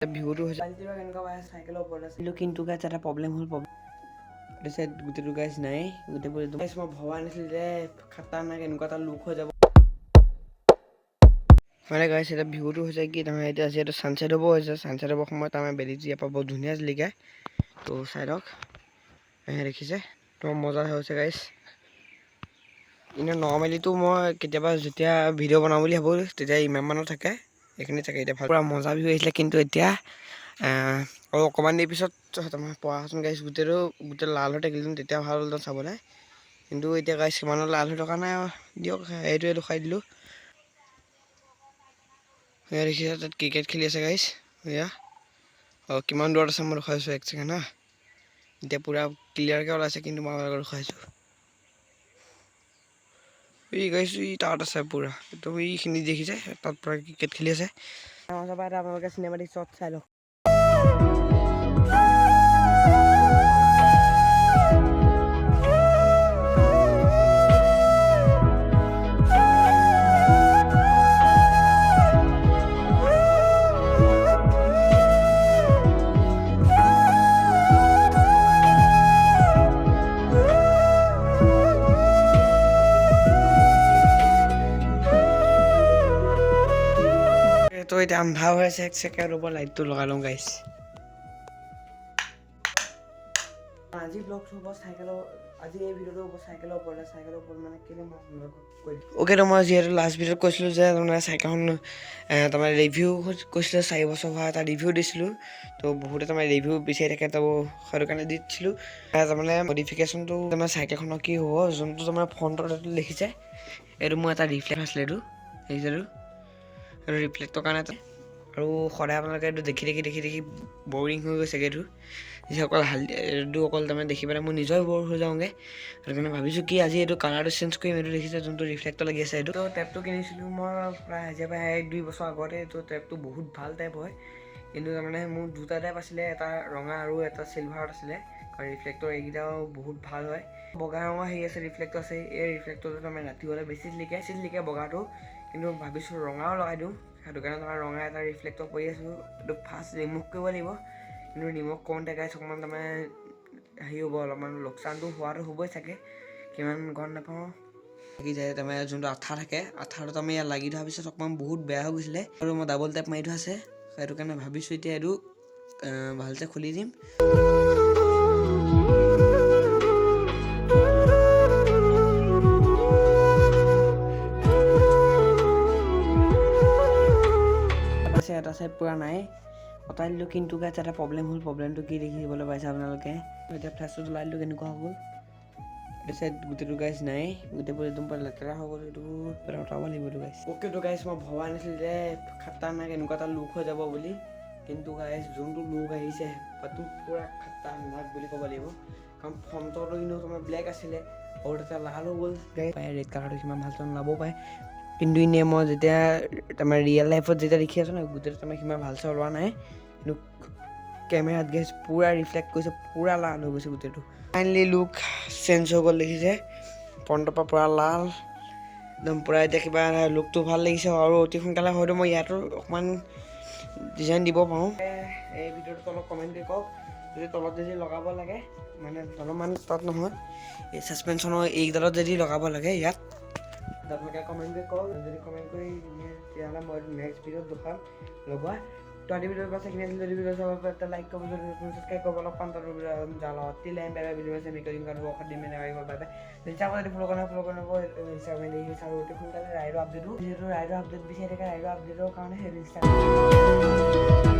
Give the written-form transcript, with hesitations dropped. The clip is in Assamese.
ভিউটো হৈছে কেনেকুৱা পাই চাইকেলৰ ওপৰত আছিলোঁ, কিন্তু গাইজ এটা প্ৰব্লেম হ'ল। প্ৰব্লেম এইটো চাইড গোটেইটো গাইজ নাই, গোটেইবোৰ একদম। মই ভবা নাছিলোঁ যে খাতাৰনাক এনেকুৱা এটা লুক হৈ যাব। মানে গাইজ, এতিয়া ভিউটো হৈছে কি, তাৰমানে এতিয়া যিহেতু ছানছেট হ'ব হৈছে, ছানছেট হ'ব সময়ত তাৰমানে বেলিটো ইয়াৰ পৰা বহুত ধুনীয়া জিলিকে। তো চাই লওক, এয়া দেখিছে, তো মজা হৈছে গাইজ। এনেই নৰ্মেলিটো মই কেতিয়াবা যেতিয়া ভিডিঅ' বনাম বুলি ভাবোঁ, তেতিয়া ইমান মানত থাকে, এইখিনি থাকে। এতিয়া ভাল পূৰা মজা ভিউ আহিছিলে, কিন্তু এতিয়া আৰু অকণমান দেৰি পিছত তাৰমানে পঢ়াচোন গাইজ, গোটেইটো গোটেই লাল হৈ থাকিলহেঁতেন, তেতিয়া ভাল হ'লহেঁতেন চাবলৈ। কিন্তু এতিয়া গাইজ সিমানো লাল হৈ থকা নাই আৰু দিয়ক, সেইটোৱে দেখুৱাই দিলোঁ। এয়া দেখিছে, তাত ক্ৰিকেট খেলি আছে গাইজ। এয়া আৰু কিমান দূৰত আছে মই দেখুৱাইছোঁ, এক ছেকেণ্ড হা। এতিয়া পূৰা ক্লিয়াৰকৈ ওলাইছে, কিন্তু মই আপোনালোকক দেখুৱাইছোঁ। এই গাইজ, ই তাত আছে পূৰা একদম, এইখিনি দেখিছে, তাত পূৰা ক্ৰিকেট খেলি আছে। মাজৰ পৰা এটা আপোনালোকে চিনেমেটিক শ্বট চাই লওক। তো এতিয়া আন্ধাৰ হৈ আছে, এক ছেকেণ্ড ৰ'ব, লাইটটো লগাই লওঁ গাইছ। আজি ব্লগটো হ'ব চাইকেলৰ, আজি এই ভিডিঅ'টো হ'ব চাইকেলৰ ওপৰতে। চাইকেলৰ ওপৰত মানে কেলৈ মই আপোনালোকক কৈ দিম। অ'কে, তো মই যিহেতু লাষ্ট ভিডিঅ'ত কৈছিলোঁ যে তাৰমানে চাইকেলখন তাৰমানে ৰিভিউ কৈছিলোঁ, 4 বছৰ হোৱা এটা ৰিভিউ দিছিলোঁ। তো বহুতে তাৰমানে ৰিভিউ বিচাৰি থাকে, তো সেইটো কাৰণে দি দিছিলোঁ। তাৰমানে মডিফিকেশ্যনটো তাৰমানে চাইকেলখনৰ কি হ'ব, যোনটো তাৰমানে ফ্ৰণ্টত এইটো লিখিছে, এইটো মোৰ এটা ৰিফ্লেক্ট আছিলে, এইটো দেখিছে, এইটো ৰিফ্লেক্টৰ কাৰণে এটা। আৰু সদায় আপোনালোকে এইটো দেখি দেখি দেখি দেখি বৰিং হৈ গৈছেগৈ। এইটো যিসকল হাল এইটো অকল তাৰমানে দেখি পেলাই মোৰ নিজৰে বৰ হৈ যাওঁগৈ। সেইটো কাৰণে ভাবিছোঁ কি আজি এইটো কালাৰটো চেঞ্জ কৰিম। এইটো দেখিছে, যোনটো ৰিফ্লেক্টৰ লাগি আছে, এইটো টেপটো কিনিছিলোঁ মই প্ৰায় আজিৰ পৰা 1-2 বছৰ আগতে। এইটো টেপটো বহুত ভাল টেপ হয়, কিন্তু তাৰমানে মোৰ দুটা টেপ আছিলে, এটা ৰঙা আৰু এটা চিলভাৰত আছিলে, কাৰণ ৰিফ্লেক্টৰ এইকেইটাও বহুত ভাল হয়। বগা ৰঙৰ হেৰি আছে, ৰিফ্লেক্টৰ আছে। এই ৰিফ্লেক্টৰটো তাৰমানে ৰাতি হ'লে বেছি জিলিকে, বেছি জিলিকে বগাটো। কিন্তু ভাবিছোঁ ৰঙাও লগাই দিওঁ, সেইটো কাৰণে তোমাৰ ৰঙা এটা ৰিফ্লেক্টৰ কৰি আছোঁ। এইটো ফাৰ্ষ্ট ৰিমুভ কৰিব লাগিব, কিন্তু ৰিমুভ কৰোঁতে গাইজ অকণমান তাৰমানে হেৰি হ'ব, অলপমান লোকচানটো হোৱাটো হ'বই চাগে, কিমান গম নাপাওঁ। লাগি যায় তাৰমানে, যোনটো আঠা থাকে, আঠাটো তাৰমানে ইয়াত লাগি ধৰাৰ পিছত অকণমান বহুত বেয়া হৈ গৈছিলে আৰু মই ডাবল টেপ মাৰি থোৱা আছে। সেইটো কাৰণে ভাবিছোঁ এতিয়া এইটো ভালকৈ খুলি দিম। আছে এটা চাইড পূৰা নাই, অঁতাই দিলোঁ, কিন্তু গাইজ এটা প্ৰব্লেম হ'ল। প্ৰব্লেমটো কি দেখিবলৈ পাইছে আপোনালোকে? এতিয়া ফ্লেছটো জ্বলাই দিলোঁ, কেনেকুৱা হৈ গ'ল? এইটো চাইড গোটেইটো গাইজ নাই, গোটেইবোৰ একদম পূৰা লেতেৰা হৈ গ'ল। এইটো অঁতাব লাগিব এইটো গাইজ। অ'কে, তো গাইজ মই ভবা নাছিলোঁ যে খাতাৰনাক এনেকুৱা এটা লুক হৈ যাব বুলি, কিন্তু গাইজ যোনটো লুক আহিছে, একদম পূৰা খাতাৰনাক বুলি ক'ব লাগিব। কাৰণ ফ্ৰণ্টৰটো কিন্তু তোমাৰ ব্লেক আছিলে আৰু তাতে লাল হৈ গ'ল। ৰেড কালাৰটো সিমান ভালকৈ নোলাবও পাৰে, কিন্তু এনেই মই যেতিয়া তাৰমানে ৰিয়েল লাইফত যেতিয়া দেখি আছোঁ ন, গোটেইটো তাৰমানে সিমান ভালছে ওলোৱা নাই, কিন্তু কেমেৰাত গাইজ পূৰা ৰিফ্লেক্ট কৰিছে, পূৰা লাল হৈ গৈছে গোটেইটো। ফাইনেলি লুক চেঞ্জ হৈ গ'ল, দেখিছে, ফ্ৰণ্টৰ পৰা পূৰা লাল একদম পূৰা। এতিয়া কিবা লুকটো ভাল লাগিছে আৰু অতি সোনকালে হয়তো মই ইয়াতো অকণমান ডিজাইন দিব পাৰোঁ। এই ভিডিঅ'টোত তলত কমেণ্ট কৰি কওক, যদি তলত যদি লগাব লাগে, মানে অলপমান তাত নহয়, এই ছাছপেনশ্যনৰ এইকেইডালত যদি লগাব লাগে ইয়াত, আপোনালোকে কমেণ্ট কৰি কওক। যদি কমেণ্ট কৰি দিয়ে, তেতিয়াহ'লে মই নেক্সট ভিডিঅ'ত দেখুৱাম লগোৱা। তো আজি ভিডিঅ'ৰ পাছত এইখিনি আছিল। যদি ভিডিঅ' চাব এটা লাইক কৰিব, যদি নতুন ছাবস্ক্ৰাইব কৰিব, লগ পাম তাত জাল। Till then, bye bye. Video আছে মেকৰিং কৰিব দিম, বাই বাই। ইনষ্টাগ্ৰামত যদি ফ'ল' কৰা, ফ'ল' কৰিব। ইনষ্টাগ্ৰামে দেখি আৰু অতি সোনকালে ৰাইডৰ আপডেটো, যিহেতু ৰাইডৰ আপডেট বিচাৰি থাকে, ৰাইডৰ আপডেটৰ কাৰণে সেই ইনষ্টাগ্ৰাম।